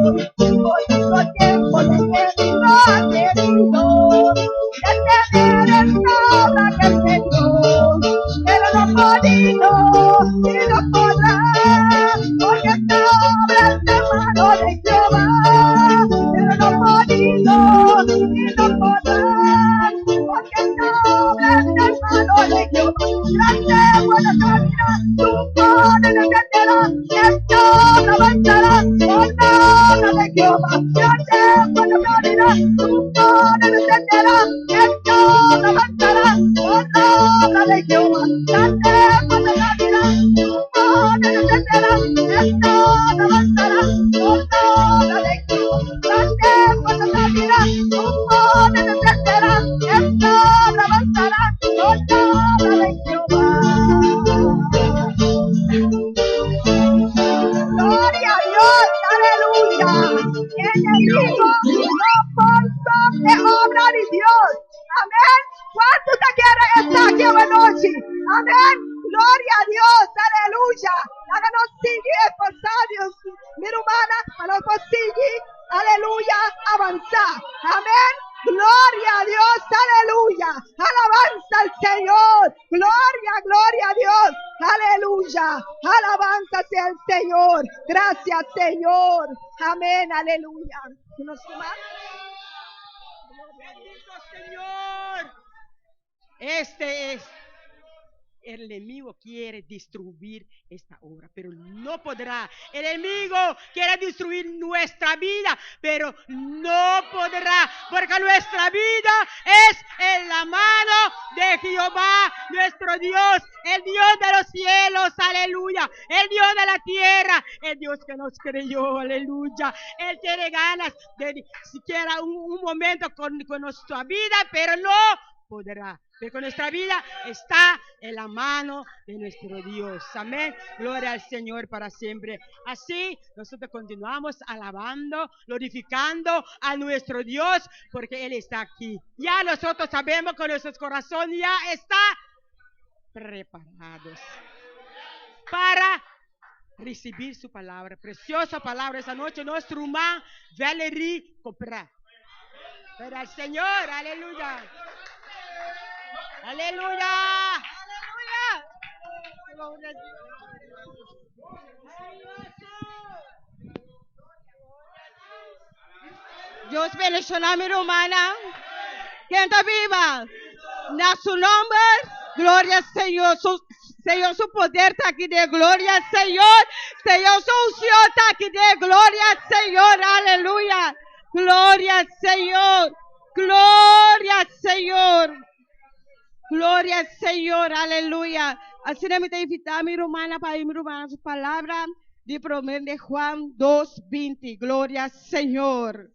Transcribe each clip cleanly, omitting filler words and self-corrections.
Por mucho tiempo el enemigo ha querido detener esta obra que el Señor, pero no ha podido y no podrá, porque esta obra es de mano de Jehová, pero no ha podido y no podrá, porque esta obra es de mano de Jehová. Grande buena camina, tu poder defenderá, esta obra avanzará por la obra de Jehová. Grande buena camina, tu poder defenderá, esta obra avanzará por la obra de Jehová. Grande buena camina, tu poder defenderá, esta obra avanzará por la obra de Jehová. Grande buena camina, tu poder defenderá, esta obra avanzará por la obra de Jehová. Gloria a Dios, aleluya. Enemigo no por de obra de Dios. Amén. Kuantu ta kere esaki awe nochi? Amèn. Gloria a Dios, aleluya. Laga nos sigui esforsá, Dios, mi rumannan, pa nos por sigui, aleluya, avansá. Amèn. Gloria a Dios, aleluya. Alabanza al Señor. Gloria, gloria a Dios. Aleluya. Alabanza sea el Señor. Gracias, Señor. Amén, aleluya. Nos suma? Bendito Señor. Este es el enemigo quiere destruir esta obra, pero no podrá. El enemigo quiere destruir nuestra vida, pero no podrá, porque nuestra vida es en la mano de Jehová, nuestro Dios, el Dios de los cielos, aleluya, el Dios de la tierra, el Dios que nos creyó, aleluya. Él tiene ganas de siquiera un momento con nuestra vida, pero no podrá. Porque nuestra vida está en la mano de nuestro Dios. Amén. Gloria al Señor para siempre. Así nosotros continuamos alabando, glorificando a nuestro Dios, porque Él está aquí. Ya nosotros sabemos que nuestro corazón ya está preparados para recibir su palabra. Preciosa palabra esa noche, nuestro hermano Valerie Copra. Pero al Señor, aleluya. Aleluya. Aleluya. Dios bendishoná mi rumannan. Ken ta biba? Na su nòmber, gloria Señor. Su, Señor, su poder ta aki den. Gloria Señor. Señor, su unshon ta aki den. Gloria Señor. Aleluya. Gloria Señor. Gloria Señor. Gloria Señor. Aleluya. Asina mi ta invitá mi rumannan pa mi rumannan su palabra di promé di Juan 2:20. Gloria Señor.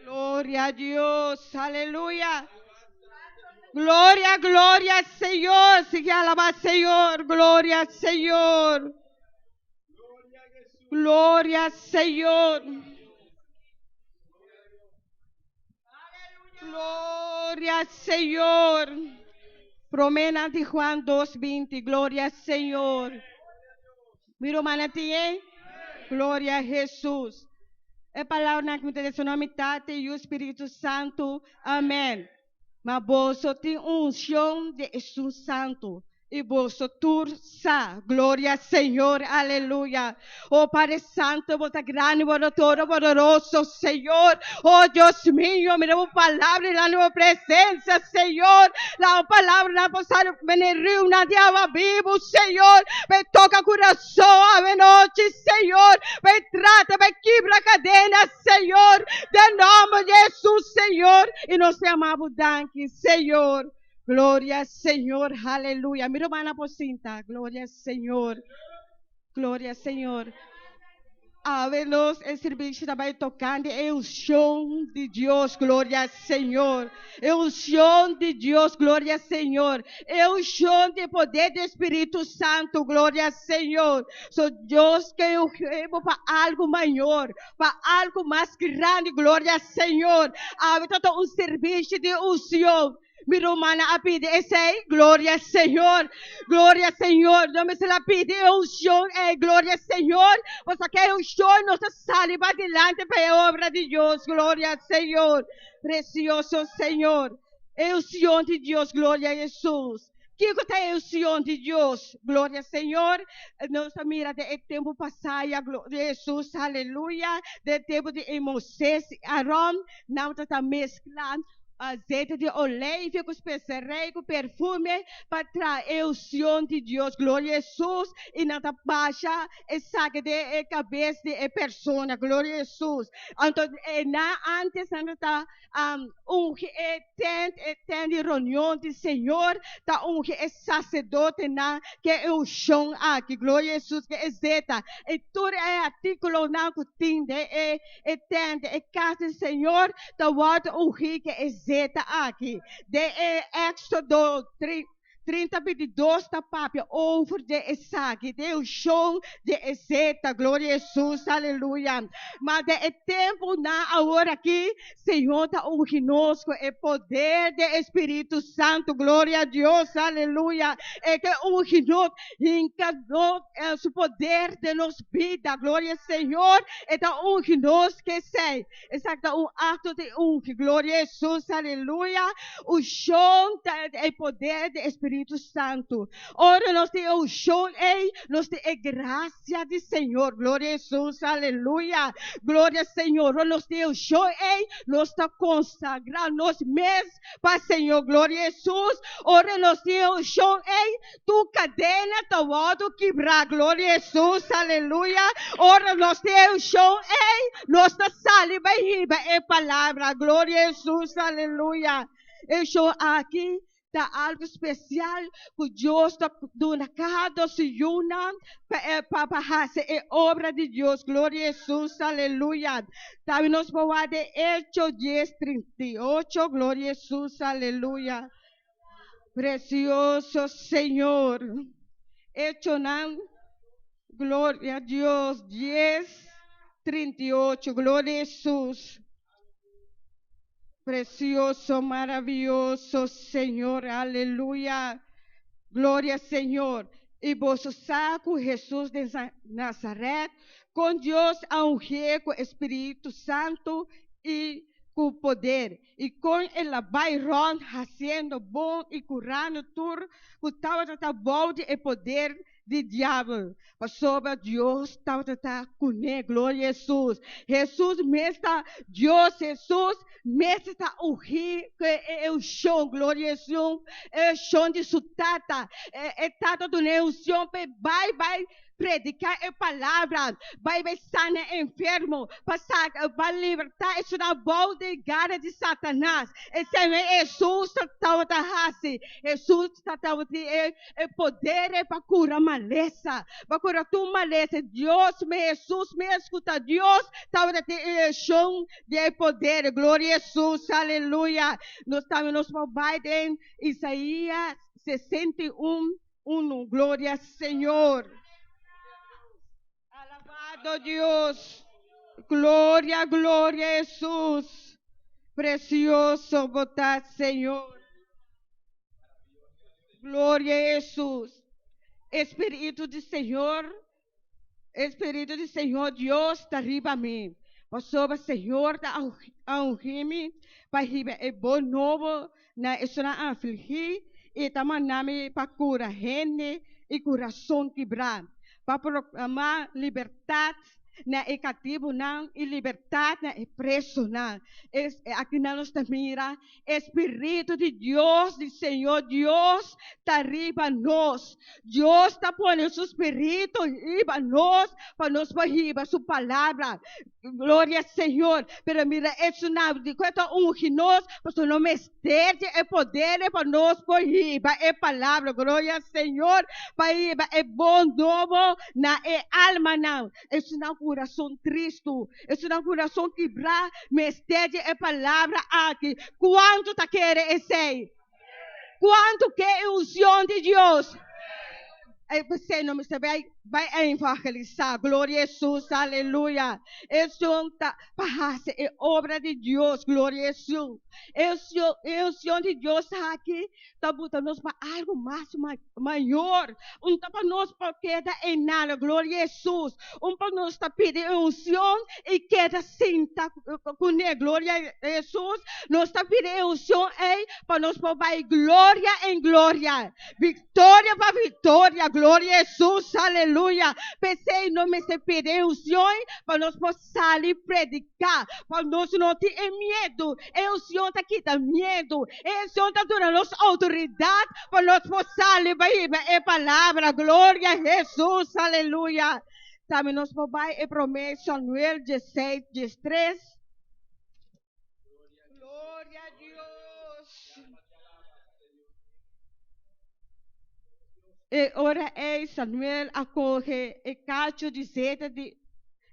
Gloria a Dios, aleluya. Gloria, gloria al Señor. Sigui alabá Señor. Gloria al Señor. Gloria al Señor. Gloria al Señor. Promé di Juan 2:20. Gloria al Señor. Mi rumannan tin? Gloria a Jesús. E palabra ku mi ta na Tata i Spiritu Santu. Amèn. Ma boso tin unshon di Esun Santu. I boso tur sa. Gloria Señor. Aleluya. Oh Padre Santo, bo ta grandi, bo todopoderoso, Señor. Oh Dios mío, mira bo palabra i la presensia, Señor. La palabra na posar venir una diaba vivo, Señor. Me toca corazón a noche, Señor. Me trata, me quebra cadenas, Señor. Den nòmber di Jesús, Señor. I nos ta yama bo danki, Señor. Gloria al Señor, aleluya. Mi rumannan por sinta, gloria al Señor. Gloria al Señor. Awe nos e servisio ta bai tokando e unshon di Dios, gloria al Señor. E unshon di Dios, gloria al Señor. E unshon di poder di Spiritu Santu, gloria al Señor. So Dios ke pa algu mayó, pa algu mas grandi, gloria al Señor. Awe ta un servisio di unshon. Mi rumannan a pidi esei. Gloria Señor. Gloria Señor. No mester a pidi e unshon ei. Gloria Señor. Pasobra ku e unshon nos ta sali pa dilanti pa e obra di Dios. Gloria Señor. Precioso Señor. E unshon di Dios. Gloria Hesus. Kiko ta e unshon di Dios? Gloria Señor. Nos ta mira den e tempu pasá ya, gloria Hesus, aleluya. Den e tempu di e Moises i Aron, nan ta ta meskla azeite di oleifi ku speserei ku perfume pa traha e unshon di Dios, gloria Hesus, i nan ta basha esaki den e kabes di e persona, gloria Hesus. Anto nan antes nan ta ungi e tent, e tent di reunion di Señor, ta ungi e saserdotenan ku e unshon aki, gloria Hesus, ku e zeta, i tur e artíkulonan ku tin den e e tent, e kas di Señor, ta wòrdu ungí ku e zeta aki. Den e Éksodo 30 22 ta papia over di esaki, di e unshon di e zeta. Gloria Hesus, aleluya. Ma den e tempunan awor aki, Señor ta ungi nos ku e poder di e Spiritu Santu. Gloria a Dios, aleluya. E ke ungi nos, hinka nos su poder den nos bida. Gloria Señor, e ta ungi nos ku esei. Esaki ta un akto di ungi. Gloria Hesus, aleluya. Unshon ta e poder di e Spiritu Santu. Ora nos tin e unshon ei, nos tin e grasia di Señor. Gloria Hesus, aleluya. Gloria Señor. Ora nos tin e unshon ei, nos ta konsagrá nos mes pa Señor. Gloria Hesus. Ora nos tin e unshon ei, Tur kadena ta wòrdu kibrá. Gloria Hesus, aleluya. Ora nos tin e unshon ei, nos ta sali bai hiba e palabra. Gloria Hesus, aleluya. E unshon aki ta algu spesial ku Dios ta duna kada su yunan pa e pa hasi e obra di Dios. Gloria Hesus, aleluya. Tambe nos por wak den Echo dies 38. Gloria Hesus, aleluya. Precioso Señor. Echonan, gloria a Dios, 10, 38, gloria a Jesús. Precioso, maravilloso Señor, aleluya. Gloria Señor. I boso sa ku Hesus di Nazaret, kon Dios a ungié ku e Spiritu Santu i ku poder, i kon el a bai rònt hasiendo bon i kurando tur ku tabata ta bou di e poder di diabel, pasobra Dios tabata ta kuné. Gloria Hesus! Hesus mes ta Dios, Hesus mes ta ungí ku e unshon, gloria Hesus, e unshon di su Tata. E Tata dun'é e unshon pa e bai bai Prediká e palabra, bai bai sana e enfermo, pa saka, pa libertá esunnan bou di gara di Satanas. Esei mes Hesus ta tabata hasi. Hesus ta tabatin e e poder ei pa kura malesa, pa kura tur malesa. Dios mes, Hesus mes ku ta Dios, tabata tin e unshon di e poder. Gloria Hesus, aleluya. Nos tambe nos por bai den Isaías 61. Unu gloria Señor. Alabado Dios. Gloria, gloria Jesús. Precioso bo ta Señor. Gloria Jesús. Espíritu di Señor. Espíritu di Señor Dios ta riba mi. Pasobra Señor ta ungi mi pa hiba e bon nobo na esunnan afligí i ta manda mi pa kura hende i kurason kibrá, pa proklamá libertat na e katibunan i libertat na e presonan. Akinan nos ta mira E Spiritu di Dios, di Señor Dios, ta riba nos. Dios ta pone su Spiritu riba nos pa nos por hiba su palabra. Gloria Señor. Pero mira esunnan di ku e ta ungi nos, pasobra no mester di e poder pa nos por hiba e palabra. Gloria Señor. Pa hiba e bon nobo na e almanan. Esunnan kurason tristu, esunnan kurason kibrá mester di e palabra aki. Kuantu ta kere esei? Kuantu ke e unshon di Dios? E p'esei no mester bai bai evangelisá. Gloria Hesus, aleluya. Esun ta pa hasi e obra di Dios. Gloria Hesus. E unshon, e unshon di Dios aki ta buta nos pa algu mas mayor. Un ta pa nos pa keda einan. Gloria Hesus. Un pa nos ta pidi e unshon i keda sinta kuné. Gloria Hesus. Nos ta pidi e unshon ei pa nos por bai gloria en gloria. Victoria pa victoria, gloria Jesus, aleluya. P'esei no mester pidi e unción pa nos por sali predica, pa nos no tin e miedu. E unción ta kita miedu, e unción ta duna nos autoridad pa nos por sali pa hiba e palabra. Gloria Jesus, aleluya. Tambe nos por bai e prome Samuel dieseis, diestres. Gloria a Dios. E ora ei Samuel a kohe e kachu di zeta di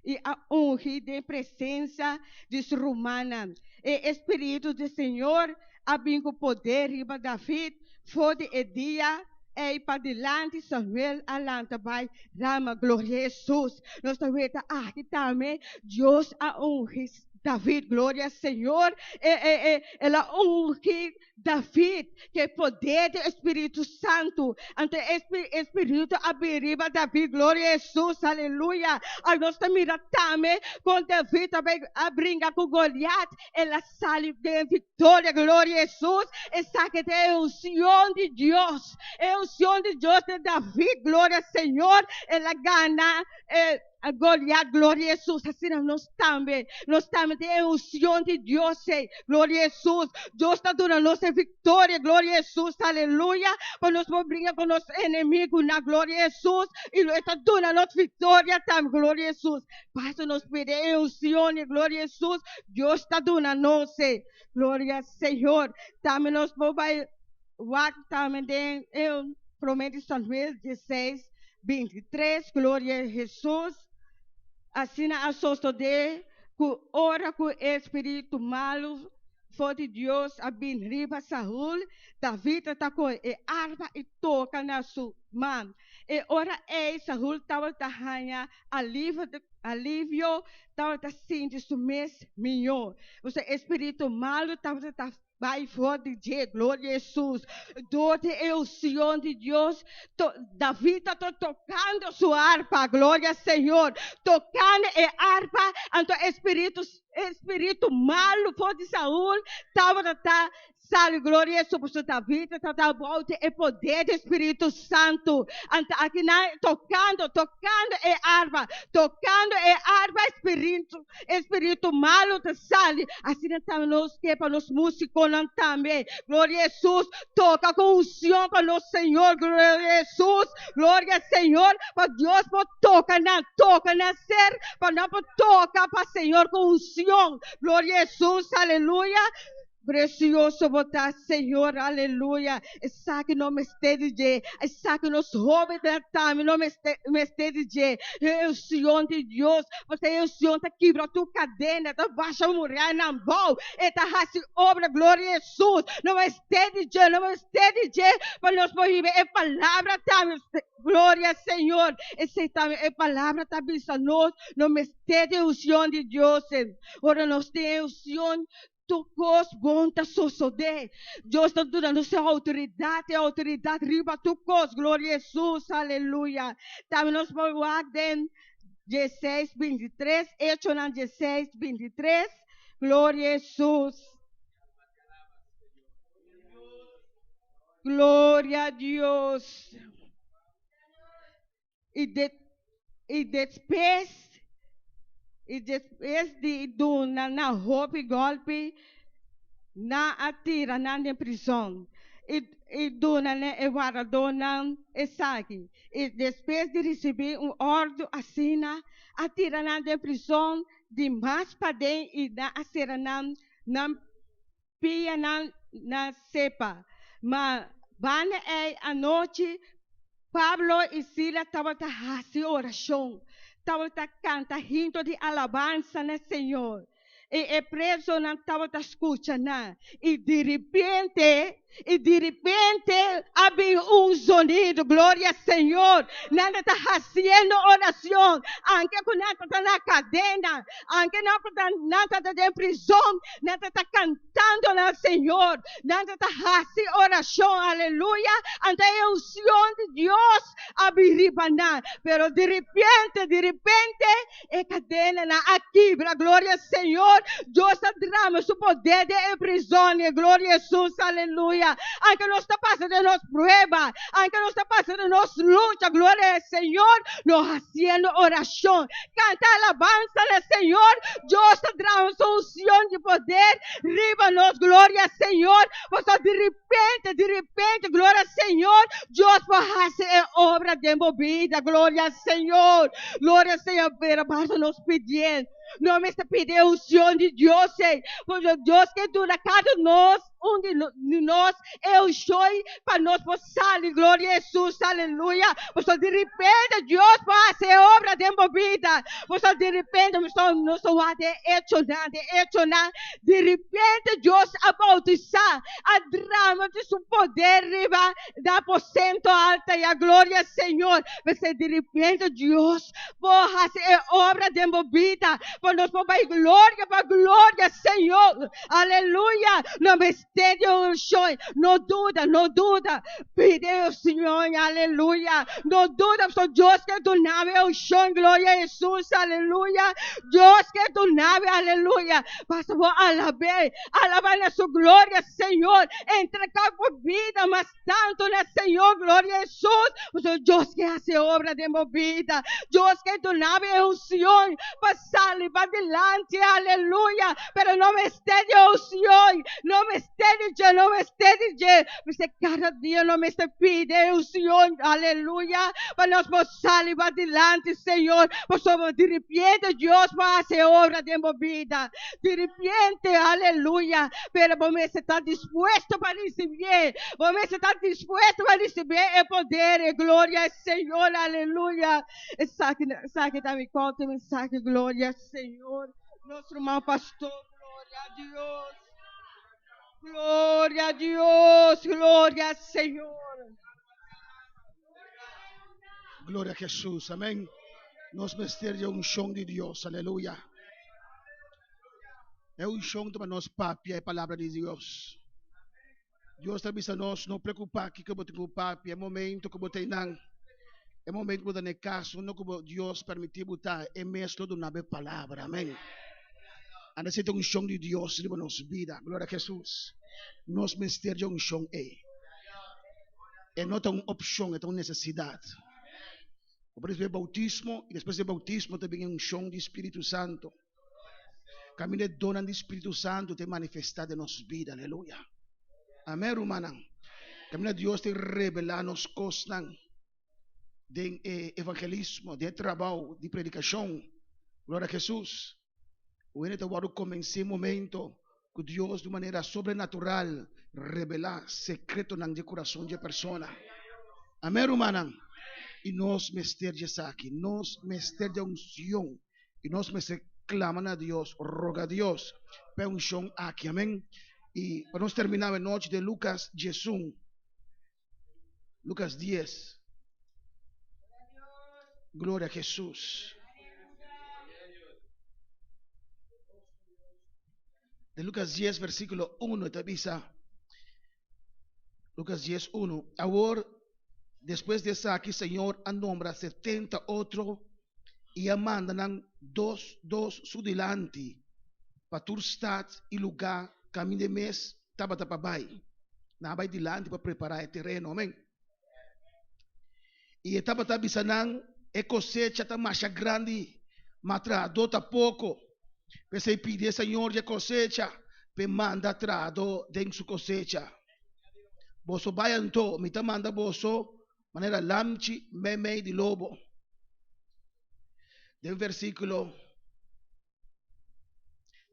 i a ungi den presensia di su rumannan. E Espíritu di Señor a bin ku poder riba David for di e dia ei padilanti. Samuel a lanta bai Rama. Gloria a Hesus. Nos ta weta aki tambe Dios a ungi David, gloria Señor, e, e, e, el a ungi David ke poder di Espíritu Santu. Anto Espíritu a bin riba David, gloria Jesus, aleluya. Al nos ta mira tambe kon David a bai a bringa ku Goliat, el a sali den victoria, gloria Jesus. Esaki ta e unción di Dios, e unción di Dios den David, gloria Señor. El a gana e Goliat, gloria Jesus, asina nos tambe, nos tambe tin e unción di Dios ei, gloria Jesus. Dios ta duna nos e victoria, gloria Jesus, aleluya, pa nos por bringa ku nos enemigunan, gloria Jesus, i lo e ta duna nos victoria tambe, gloria Jesus. Paso nos pidi e unción ei, gloria Jesus, Dios ta duna nos ei, gloria Señor. Tambe nos por bai wak tambe den e prome di Samuel 16, 23, gloria Jesus. Asina a sosodé ku ora ku e spiritu malu for di Dios a bin riba Saul, David a ta kohe e arpa i toka na su man. E ora ei Saul tabata haña alivio, tabata sinti su mes mihó. Pasobra e spiritu malu tabata ta Bai for di dje, gloria Jesus. Door di e unción di Dios, to, David ta tocando su arpa, gloria Señor. Tocando e arpa, anto e spiritu, e spiritu malu for di Saul tabata ta sali, gloria Jesus, pasobra David ta ta bou di e poder di Spiritu Santu. Anto akinan tocando, tocando e arpa, tocando e arpa, spiritu, E spiritu malu ta sali. Asina tambe nos ke pa nos musikonan tambe. Gloria Hesus. Toka ku unsion pa nos Señor. Gloria Hesus. Gloria Señor. Pa Dios por toka nan, toka nan ser, pa nan por toka pa Señor ku unsion. Gloria Hesus. Aleluya. Precioso bo ta, Señor, aleluya. Esaki no mester di dje. Esaki nos hóbennan tambe no mester, mester di dje. E unción di Dios, pasobra e unción ta kibra tur kadena, ta basha murayanan bou, e ta hasi obra, gloria Hesus. No mester di dje, no mester di dje pa nos por hiba e palabra tambe. Gloria Señor. Esei tambe e palabra ta bisa nos, no mester di unción di Dios. Ora nos tin e unción, Tur kos bon ta sosodé. Dios ta duna nos e outoridat, e outoridat riba tur kos. Gloria Hesus, aleluya. Tambe nos por wak den dieseis bintitres, Echonan dieseis bintitres. Gloria Hesus. Gloria Dios. I de, i despues, i despues di duna nan hopi gòlpi, nan a tira nan den prizòn, i, i duna na e wardadónan esaki. I despues di risibí un òrdu asina, a tira nan den prizòn di mas paden i nan a sera nan nan pianan na sepa. Ma banda ei anochi Pablo i Sila tabata hasi orashon, tabata kanta hinto di alabansa na Señor. I e presonan tabata skucha nan. I diripiente, i diripiente a bin un zonido, gloria Señor. Nan ta hasiendo oracion, anke ku nan ta na kadena, anke nan ta nan ta den prizon, nan ta kantando na Señor, nan ta hasi oracion, aleluya. Anto e unción di Dios a bin riba nan. Pero diripiente, diripiente, E kadenanan a kibra, gloria Señor. Dios a drama su poder den e prizon, gloria Hesus, aleluya. Anke nos ta pasa den nos prueba, anke nos ta pasa den nos lucha, gloria Señor, nos hasiendo orashon, kanta alabansa na Señor. Dios ta drama su unción di poder riba nos, gloria Señor. Pasobra di repente, di repente, gloria Señor, Dios por hasi e obra den bo bida, gloria Señor. Gloria Señor, pero basta nos pidié. No mester pidi e unción di Dios, eh. Porque Dios ke duna cada nos, un di nos, e unción pa nos por sali. Gloria a Jesús, aleluya. Pasobra di repente Dios por haci e obra den bo bida. Pasobra di repente nos ta, nos ta wak den echonan, den echonan. Di repente Dios a bautisa, a drama di su poder riba Na aposento alta ya, gloria Señor. P'esei di repente Dios por hasi e obra den bo bida, pa nos por bai gloria pa gloria, Señor. Aleluya. No mester di unshon. No duda, no duda. Pidi e Señor, aleluya. No duda, pasobra Dios ke duna bo e unshon, gloria Hesus, aleluya. Dios ke duna bo, aleluya. Basta bo alab'é, alabá na su gloria, Señor. Entregá bo bida mas tantu na Señor, gloria Hesus. Pasobra Dios ke hasi obra den bo bida. Dios ke duna bo e unción pa sali pa dilanti, aleluya. Pero no mester di unción, no mester di dje, no mester di dje. Mester kada dia no mester pidi e unción, aleluya, pa nos por sali pa dilanti, Señor. Pasobra di repente Dios por hasi e obra den bo bida. Di repente, aleluya, pero bo mester ta dispuesto pa ricibié, bo mester ta dispuesto pa ricibié e poder, e gloria, e Señor, aleluya. Esaki, esaki ta mi corto mensahe, gloria al Señor. Nos ruman pastor, gloria a Dios. Gloria a Dios, gloria al Señor. Gloria a Jesús, amén. Nos mester di unción di Dios, aleluya. E unción ta pa nos papia e palabra di Dios. Dios ta bisa nos, no preocupa kiko bo tin ku papia, e momento ku bo ta einan, e momento ku bo ta na e kas, unda ku bo Dios permiti bo ta, e mes lo duna bo e palabra, amén. Anda sinti unción di Dios riba nos bida, gloria a Jesús. Nos mester di unción ei. E no ta un opshon, e ta un nesesidat. Bo por risibi e boutismo i despues di e boutismo ta bin e unshon di Spiritu Santu. Kaminda e donnan di Spiritu Santu ta manifestá den nos bida. Aleluya. Amèn, rumannan. Kaminda Dios ta revelá nos kosnan den e evangelismo, den e trabou di predikashon. Gloria a Hesus. Un hende ta wòrdu konvensé momento ku Dios di un manera sobrenatural revelá sekretonan di e kurason di e persona. Amèn, rumannan? I nos mester di esaki. Nos mester di e unshon. I nos mester klama na Dios, roga Dios pa e unshon aki. Amèn. I pa nos terminá e nochi den Lukas diesun. Lucas 10. Gloria a Jesús. De Lucas 10, versículo 1, te avisa. Lucas 10, 1. Ahora, después de esaki, Señor a nombra 70 otro y a manda nan dos dos su dilanti pa tur stad y lugar caminda mes tabata pa bai. Nan a bai dilanti pa prepará e tereno. Amén. I e tabata bisa nan, E kosecha ta masha grandi, ma trahadó ta poko. P'esei pidi e Señor di e kosecha p'e manda trahadó den su kosecha. Boso bai anto, mi ta manda boso manera lamchi meimei di lobo. Den versíkulo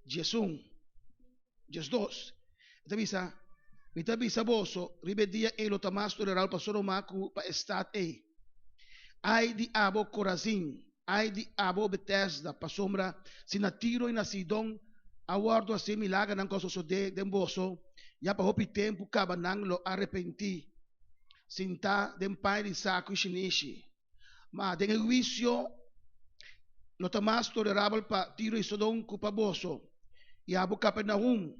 11, 12, e ta bisa, Mi ta bisa boso, riba e dia ei lo ta mas toleral pa Sodoma ku pa e stat ei. Ai di abo, Korazin! Ai di abo, Betesda! Pasobra si na Tiro i na Sidon A wòrdu hasí milagernan ku a sosodé den boso, ya pa hopi tempu kaba nan lo a repentí, sintá den paña di saku i shinishi. Ma den e huisio lo ta mas tolerabel pa Tiro i Sodom ku pa boso. I abo Kapernaum,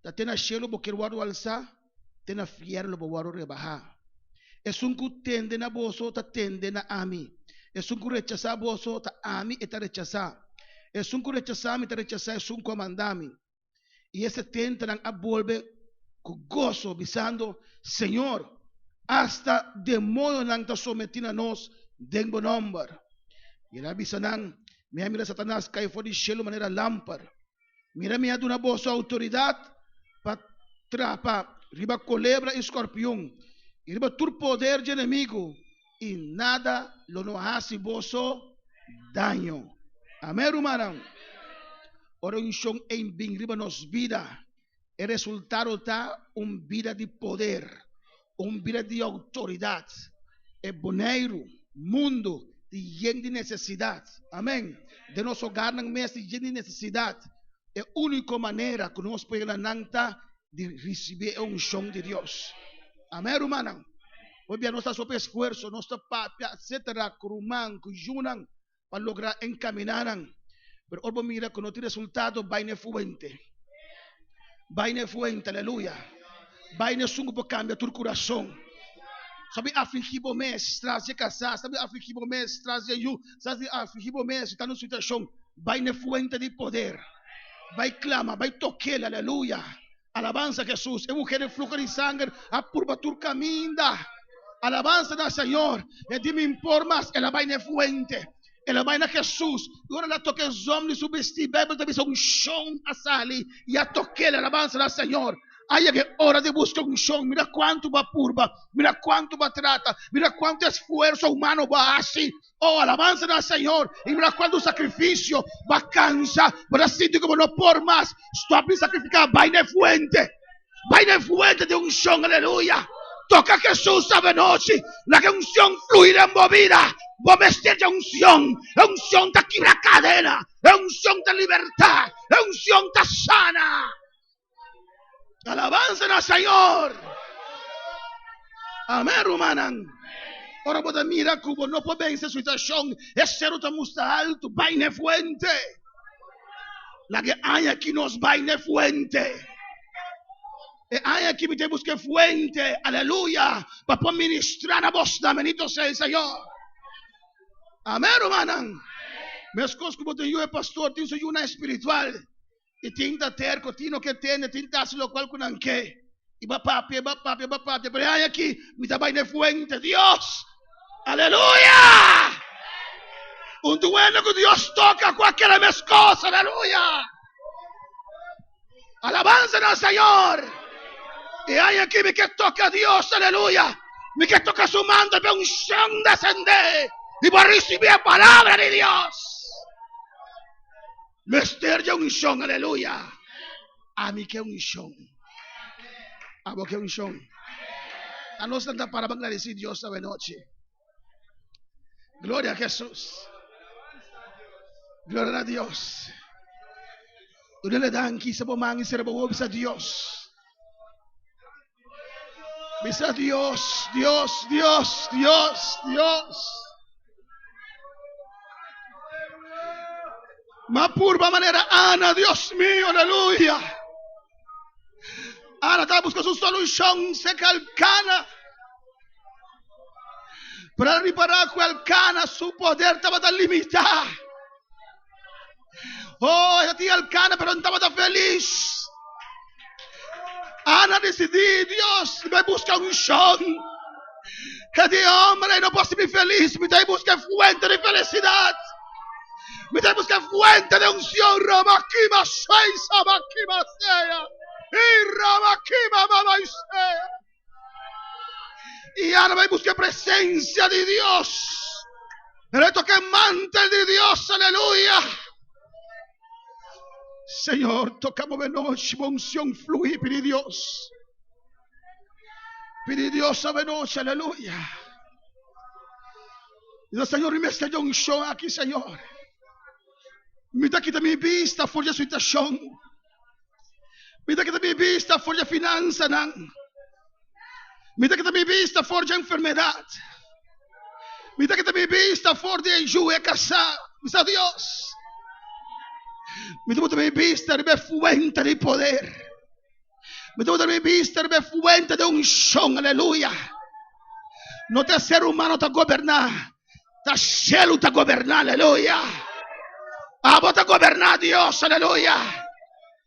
ta te na shelu bo kier wòrdu alsá? Te na fièrnu lo bo wòrdu rebahá. Esun ku tende na boso ta tende na ami. Esun ku rechasá boso ta ami e ta rechasá. Esun ku rechasá mi ta rechasá esun ku a manda mi. I e setentanan a bolbe ku goso, bisando, Señor, asta demonionan ta sometí na nos den bo nòmber. I el a bisa nan, Mi a mira Satanas kai for di shelu manera lamper. Mira mi a duna boso outoridat pa trapa riba kolebra i skorpion i riba tur poder dje enemigu, i nada lo no hasi boso daño. Amén, rumannan. Ora unshon ei bin riba nos bida, e resultado ta un bida di poder, un bida di outoridat. E Boneiru, mundu, tin yen di nesesidat. Amén. Den nos hogarnan mes tin yen di nesesidat. E úniko manera ku nos por yega na nan ta di risibí e unshon di Dios. Amén, rumannan. Hopi bia nos ta hasi hopi esfuerso, nos ta papia, etcétera, ku ruman, ku yunan, pa logra encaminá nan. Pero ora bo mira cu no tin resultado, bai na e fuente. Bai na e fuente, aleluya. Bai na esun cu por cambia tur curason. Sabi afligí bo mes tras di e casá, sabi afligí bo mes tras di e yu, sabi afligí bo mes si ta na un situacion. Bai na e fuente di poder. Bai clama, bai tokel, aleluya. Alabansa Jesus. E muher den fluho di sanger a purba tur caminda. Alabansa na Señor. E di mi por mas. El a bai na e fuente. El a bai na Jesus. Y ora el a toca e zom di su bisti, Bijbel ta bisa un shon a sali y a tokel. Alabansa na Señor. A yega e ora di busca un shon. Mira cuanto bo a purba. Mira cuanto bo a trata. Mira cuanto esfuerzo humano bo a haci. Oh, alabansa na Señor. I mira kuantu sakrifisio bo a kansa. Bo ta sinti ku bo no por mas. Stòp di sakrifiká. Bai na e fuente. Bai na e fuente di unshon. Aleluya. Toka Hesus avenochi. Laga e unshon flui den bo bida. Bo mester dje unshon. E unshon ta kibra kadena. E unshon ta libertá. E unshon ta sana. Alabansa na Señor. Amén, rumannan. Ora bo ta mira ku bo no por vense situashon, e seru ta mustra altu, bai na e fuente. Laga e aña aki nos bai na e fuente. E aña aki mi ta buska e fuente, aleluya, pa por ministra na bosnan. Bendito sea el Señor. Amén, rumannan. Meskos ku bo tin yu e pastor tin su yunan espiritual. I tin ta terko, tin no ke tende, tin ta hasi lokual ku nan ke. I bo a papia, bo a papia, bo a papia, pero e aña aki mi ta bai na e fuente, Dios! Aleluya! Un duende ku Dios toka ku a keda meskos, aleluya! Alabansa na Señor! E aña aki mi ke toka Dios, aleluya! Mi ke toka su manto pa e unshon desende i bo a risibí e palabra di Dios. Mester dje unshon, aleluya. Ami ke unshon. Abo ke unshon. A nos nan ta para pa gradisí Dios awe nochi. Gloria a Jesús. Gloria na Dios. Dunele danki, sa bo man i sera bo wowo bisa Dios. Bisa Dios, Dios, Dios, Dios, Dios. Ma purba manera Ana, Dios mío, aleluya. Ana estaba buscando su solución, se calcana. Pero reparar que Elcana su poder estaba tan limitado. Oh, ella tenía Elcana, pero no estaba tan feliz. Ana decidí, Dios, me busca un shon. Que de hombre no puedo ser feliz, me estoy busca fuente de felicidad. Me estoy busca fuente de unción. Ramakima seis, Ramakima sea. Y Ramakima mama sea. Y Ana va busca presencia de Dios. El toque mantel de Dios, aleluya. Señor, tocamos de noche, unción fluye, pide Dios. Pide Dios a noche, aleluya. Dios, Señor, me está unción aquí, Señor. Mi ta kita mi vista for di situación. Mi ta kita mi bista for di finansanan. Mi ta kita mi bista for di enfermedat. Mi ta kita mi bista for di e yu e kasá. Mi sa Dios. Mi ta buta mi bista riba e fuente di poder. Mi ta buta mi bista riba e fuente di unshon. Aleluya. No ta ser humano ta goberná. Ta shelu ta goberná. Aleluya. Abo ta goberná Dios. Aleluya.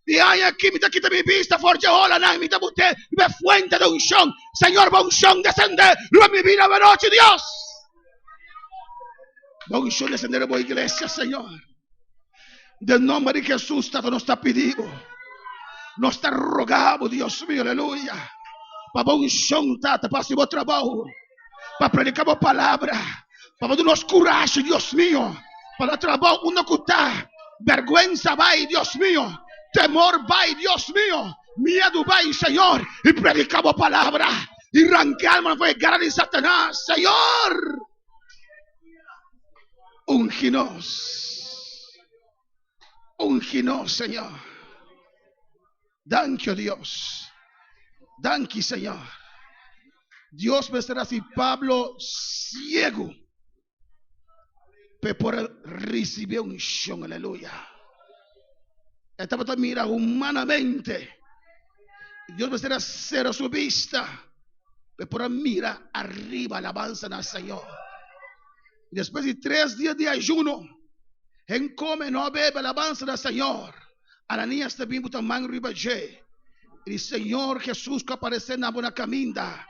Di aña aki mi ta kita mi bista for dje olanan, mi ta but'é riba e fuente di unshon. Señor, bo unshon desendé riba mi bida awanochi, Dios. Bo unshon desendé riba bo iglesia, Señor. Den nomber di Jesús, Tata, nos ta pidi bo. Nos ta roga bo, Dios mío, aleluya. Pa bo unshon, Tata, pa hasi bo trabou, pa prediká bo palabra, pa bo duna nos kurashi, Dios mío, pa nos trabou unda ku ta. Bèrgwensa bai, Dios mío, temor bai, Dios mío, miedu bai, Señor, i prediká bo palabra i ranka almanan for e gara di Satanas, Señor. Ungi nos. Ungi nos, Señor. Danki, oh Dios. Danki, Señor. Dios mester hasi Pablo ciego pe por recibi unción. Aleluya. E tabata mira humanamente. Dios mester a cera su vista pe por a mira arriba. Alabanza na Señor. Despues di tres dia di ayuno, hen come no bebe, alabanza na Señor. Ananías ta bin buta man riba dje i di, Señor Jesús ku aparece na bo na caminda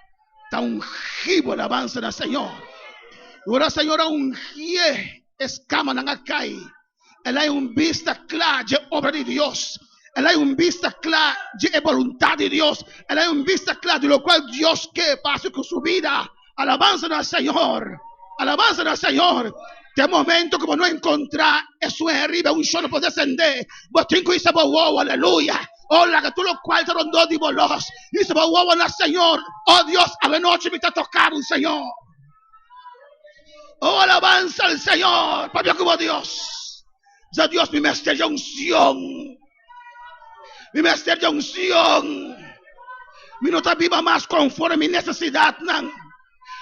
ta ungi bo, alabanza na Señor. I ora Señor a ungié, escamanan a cai. El a un bista cla dje obra di Dios. El a un bista cla dje e boluntad di Dios. El a un bista cla di locual Dios ke pa haci cu su bida. Alabanza na Señor. Alabanza na Señor. Te momento cu bo no encontra esun e riba, un solo por descende. Bo tin cu hisa bo wowo, aleluya. Oh, laga tur locual ta rondó di bo los. Hisa bo wowo na Señor. Oh Dios, awenochi mi ta toca bo, Señor. Oh, alabanza al Señor. Pabia cu bo Dios. Sa Dios mi mester di unción. Mi mester di unción. Mi no ta biba mas conforme mi necesidadnan.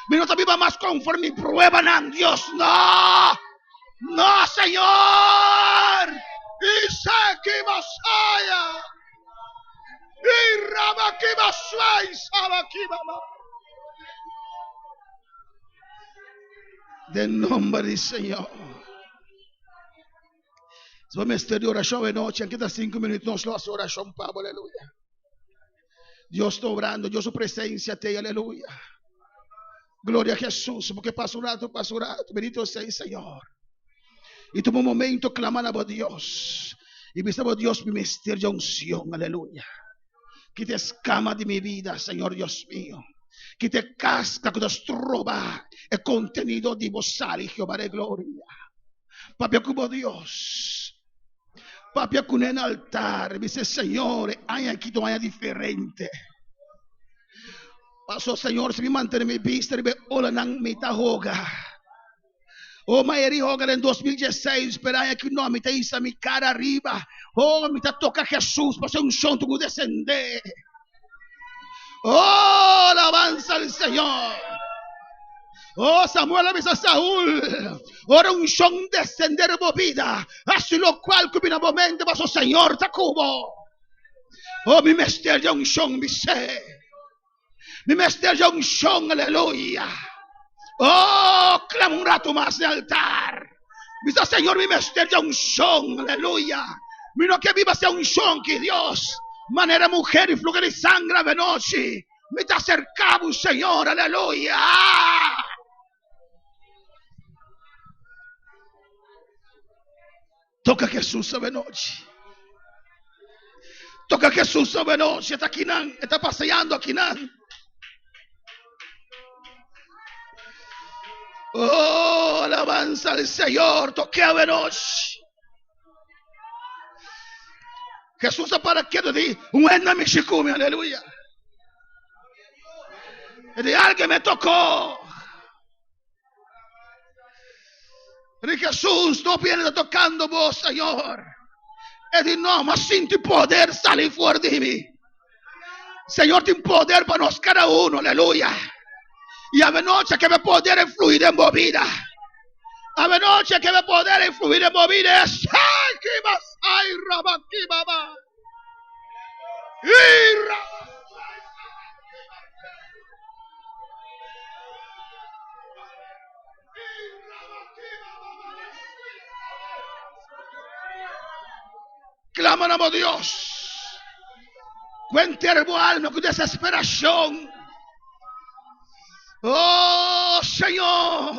Mi no ta biba mas conforme mi pruebanan. Dios, no. No, Señor. Isaac y Masaya. Y Rabaki Masua y Sabaki Mama. Den nomber di Señor. Si bo mester di orashon awe nochi, anke ta sinku minüt, nos lo hasi orashon pa bo, aleluya. Dios ta obrando, Dios su presencia t'ei, aleluya. Gloria a Jesús, bo ke pasa un rato, pasa un rato, bendito sea el Señor. I tuma un momento clama na bo Dios i bisa bo Dios, mi mester di unción, aleluya. Kita escama di mi vida, Señor Dios mío. Kita e casca cu ta stroba e contenido di bo sali, Jehová de gloria. Papia cu bo Dios. Papia cu ne na altar. Bisa, Señor, e aña aki ta un aña diferente. Paso, Señor, si mi mantene mi bista riba e olanan, mi ta hoga. Oh, ma eri hoga den 2016, pero aña aki no, mi ta hisa mi cara arriba. Oh, mi ta toca Jesús, pasobra unción tuvo descender. Oh, alabanza al Señor. Oh, Samuel a bisa Saúl, ora unción descender bo vida, haci lo cual cu bina bo mente, paso Señor ta cu bo. Oh, mi mester di unción, mi sé. Mi mester di unción, aleluya. Oh, clama un rato mas den altar. Bisa, Señor, mi mester di unción, aleluya. Mi no ke biba sin unción ki Dios. Manera mujer di flujo di sangre avenochi. Mi ta acerca bo, Señor, aleluya. Toca Jesús avenochi. Toca Jesús avenochi. Está aquí nan. Está paseando aquí nan. Oh, alabanza al Señor. Toque avenochi. Jesús para quieto di un enda mi shikumi, aleluya. De alguien me tocó. Ri Jesús no viene tocando vos, Señor. E di no, m'a sinti poder sali for di mi. Señor tin poder pa nos kada uno, aleluya. I avenochi ke be poder e flui den bo bida. Avenochi ke be poder e flui den bo bida. Esaki basai rabaki baba. Ira. Clama na bo Dios. Ku enter bo alma ku desesperacion. Oh Señor.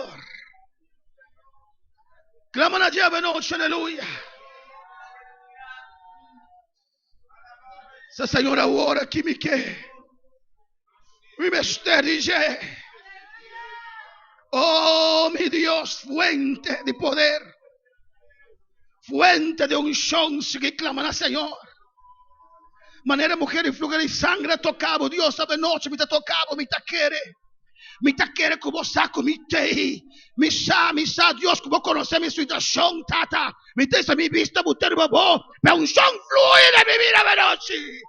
Clama na dje noche, aleluya. Sa Señor awor aki mi ke. Mi mester di dje. Oh mi Dios, fuente di poder. Fuente di unción, sigui clama na Señor. Manera mujer di flujo di sangre a toca bo, Dios awe noche mi ta toca bo, mi ta kere. Mi ta kere ku bo sa ku mi tei. Mi sa, mi sa, Dios, ku bo konosé mi situashon, Tata. Mi ta hisa mi bista bo te riba bo, pa e unshon flui den mi bida avenochi.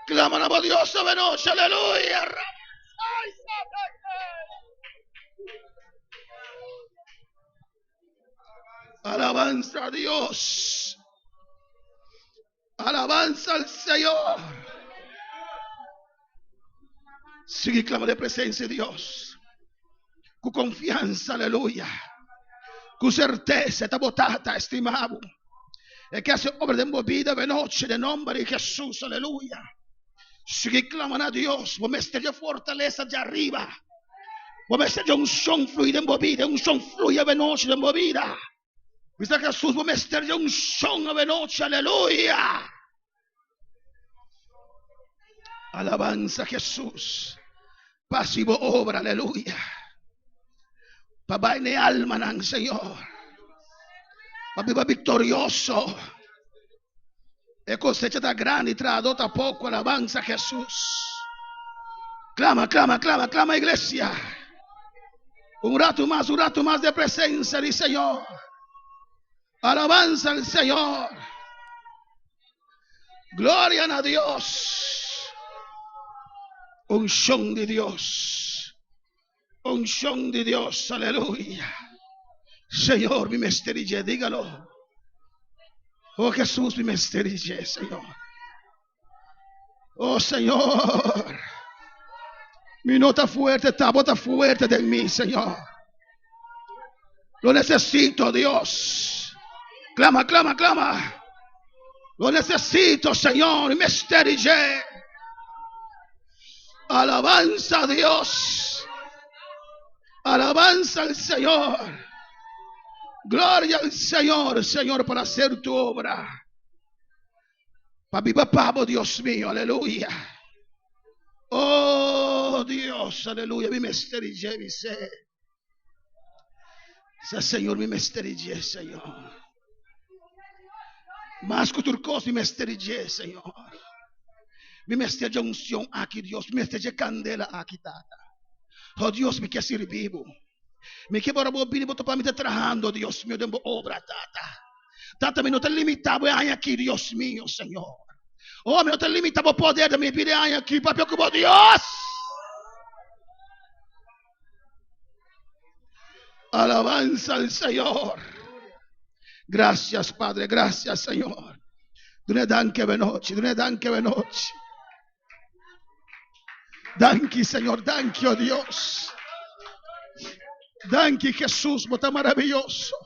Clama na bo Dios avenochi, aleluya. Alabanza a Dios. Alabanza al Señor. Sigue clama de presencia de Dios. Con confianza, aleluya. Con certeza, esta botata, estimado. Es que hace obra de vida de noche, de nombre de Jesús, aleluya. Sigui clama na Dios. Bo mester dje fortalesa dje ariba. Bo mester dje unshon flui den bo bida. Unshon flui avenochi den bo bida. Bisa Jesus, bo mester dje unshon avenochi. Aleluya. Alabanza Jesus. Pasi bo obra. Aleluya. Pa bai ne almanan, Señor. Pa biba victorioso. E cosecha ta grandi, trahadó ta poco. Alabanza Jesús. Clama, clama, clama, clama iglesia. Un rato más, un rato más de presencia del Señor. Alabanza al Señor. Gloria a Dios. Unción de Dios. Unción de Dios. Aleluya. Señor, mi mesterille, dígalo. Oh Jesús, mi mesterille, Señor. Oh Señor. Mi nota fuerte, ta bota fuerte de mí, Señor. Lo necesito, Dios. Clama, clama, clama. Lo necesito, Señor. Mi mesterille. Alabanza a Dios. Alabanza al Señor. Gloria al Señor, Señor, para hacer tu obra. Pa viva pavo, Dios mío, aleluya. Oh Dios, aleluya. Mi mesterille, mi sé. Señor, mi mesterille, Señor. Mas ku tur kos, mi mesterille, Señor. Mi mester dje unción aki, Dios. Mi mester dje kandela aki, Tata. Oh Dios, mi ke sirbi bo. Mi ke ora bo bini, bo topa mi ta trahando, Dios mío, den bo obra, Tata. Tata, mi no ta limitá bo e aña aki, Dios mío, Señor. Oh, mi no ta limitá bo poder den mi bida e aña aki, papia ku bo, Dios. Alabanza al Señor. Gracias, Padre. Gracias, Señor. Dune danki avenochi. Dune danki avenochi. Danki, Señor. Danki, oh Dios. Danki, Jesús. Bo ta maravilloso.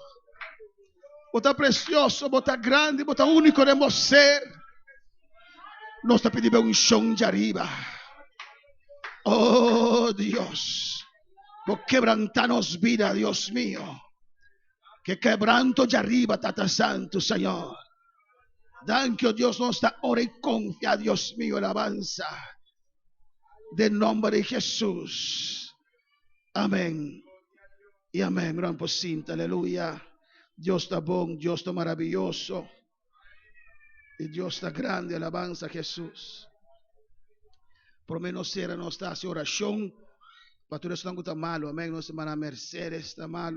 Bo ta precioso. Bo ta grande. Bo ta único den bo ser. Nos ta pidi bo unshon djariba. Oh Dios, bo quebranta nos vida, Dios mío. Que quebranto djariba, Tata Santo, Señor. Danki, oh Dios, nos ta ora y confia, Dios mío, alabanza. Den nomber di Jesús. Amén. Y amén. Gran posinta, aleluya. Dios ta bon, Dios ta maravilloso. I Dios ta grandi, alabansa Jesus. Promé nos sera, nos ta hasi orashon pa tur esnan ku ta malu. Amèn. Nos hermana Mercedes ta malu.